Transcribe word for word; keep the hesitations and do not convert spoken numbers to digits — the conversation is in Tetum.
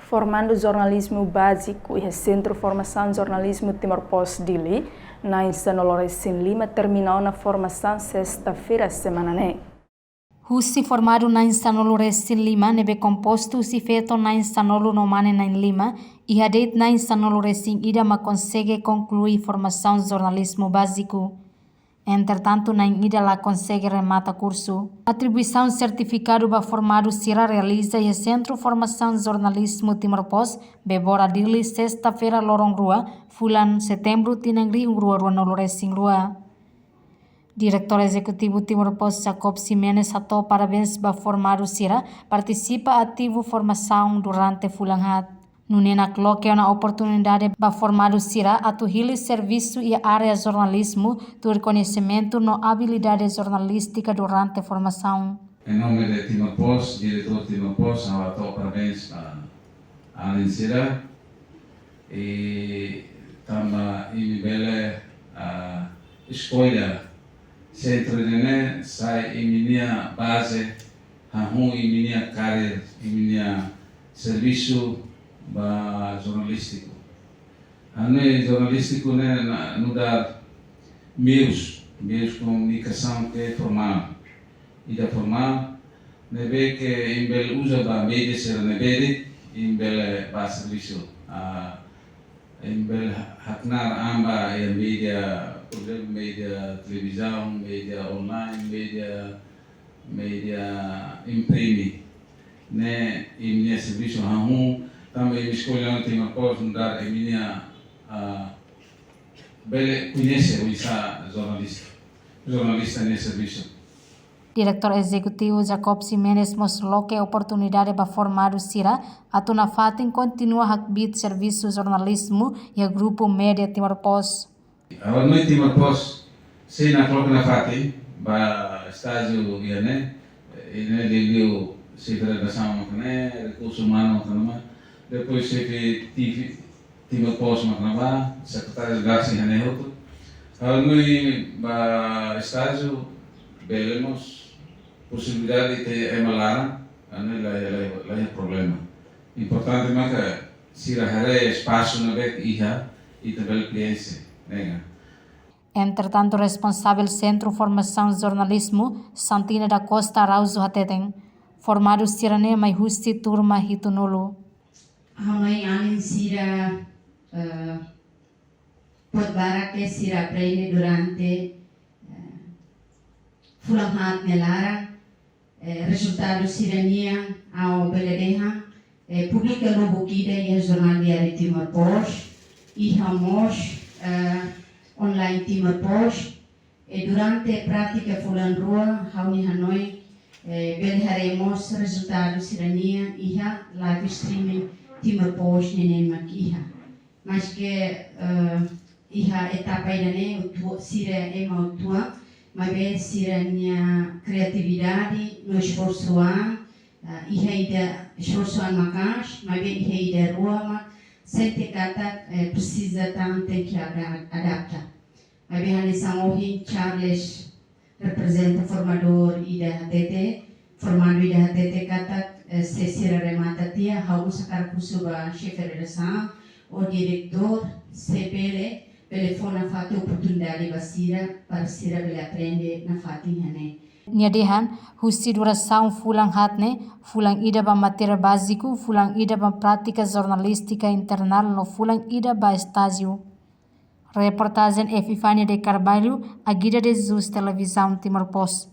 Formandu jornalizmu báziku iha Sentru Formasaun Jornalizmu Timor Post Dili, na'in sanulu-resin-lima termina ona formasaun sesta-feira semana ne'e. Husi formandu na'in sanulu-resin-lima ne'ebé kompostu husi feto na'in sanulu no mane na'in lima, iha de'it na'in sanulu-resin-ida mak konsege konklui formasaun jornalizmu báziku. Entretantu, na'in ida la konsege remata kursu. Atribuisaun sertifikadu ba formandu sira realiza iha Sentru Formasaun Jornalizmu Timor Post, Bebora Dili, sesta-feira loron rua, fulan Setembru, tinan rihun rua ruanulu-resin-rua. Diretór Ezekutivu Timor Post, Jacob Ximenes, hato'o parabéns ba formandu sira partisipa ativu formasaun durante fulan haat. Nune'e nakloke ona oportunidade ba formandu sira atu hili servisu iha área jornalizmu, tuir koñesimentu no abilidade jornalístika durante formasaun. Em nome de Timor Post, diretór Timor Post, ha'u hato'o parabéns ba alin sira. I tanba imi bele, ah, eskolla sentru ne'e sai imi-nia baze, hahú imi-nia karir, imi-nia servisu ba jornalístiku. Hanoin jornalístiku ne'e na, nu'udar meius, meius komunikasaun ke formál. Ida formál, ne'ebé ke imi bele uza ba média sira ne'ebé de'it, imi bele ba servisu. Ah, imi bele haknar an ba iha média, por ezemplu, média televizaun, média online, média, média imprime. Ne'e imi-nia servisu hahú, tanba imi eskolla Timor Post nu'udar imi-nia, ah, bele koñese oinsá jornalista, jornalista nia servisu. Diretór Ezekutivu Jacob Ximenes mós loke oportunidade ba formandu sira atu nafatin kontinua hakbiit servisu jornalizmu iha Grupu Média Timor Post. Ha'u hanoin Timor Post sei nakloke nafatin ba estájiu iha ne'e, iha ne'e liuliu xefe redasaun maka ne'e, rekursu umanu maka ne'e, depois xefe T V, Timor Post maka ne'ebá, sekretáriu redasaun iha ne'e hotu. Ha'u hanoin ba estájiu, bele mós posibilidade ita ema laran, hanoin laiha, laiha, laiha problema. Importante maka sira haree espasu ne'ebé iha, ita bele preenxe, ne'e ka. Entretantu, responsavel Sentru Formasaun Jornalizmu, Santina da Costa Araújo, hateten, formandu sira-ne'e mai husi turma hitunulu. Ha'u hanoin alin sira, eh, buat barak ke sira aprende durante, eh, fulan haat nia laran, eh, rezultadu sira-nian ha'u bele dehan, eh, publika lubuk ida iha Jornál Diáriu Timor Post, iha mós, eh, online Timor Post, i durante prátika fulan rua, ha'u-nia hanoin, eh, bele haree mós rezultadu sira-nian iha live streaming Timor Post ne'e mak iha. Maske, eh, iha etapa ida-ne'e, utu-, sira ema uitoan, maibé sira-nia kriatividade no esforsu an, eh, iha ida esforsu an maka'as, maibé iha ida rua mak sente katak, eh, presiza tan tenke ada-, adapta. Maibé hanesan ohin Charles reprezenta formadór ida hatete, formandu ida hatete katak, eh, se sira remata tiha, ha'u mós hakarak husu ba xefe redasaun ou diretór, se bele, bele fó nafatin oportunidade ba sira, para sira bele aprende nafatin iha ne'e. Nia dehan, husi durasaun fulan haat ne'e, fulan ida ba matéria báziku, fulan ida ba prátika jornalístika internál no fulan ida ba estájiu. Reportajen Epifania de Carvalho, Agida de Jesus, Televizaun Timor Post.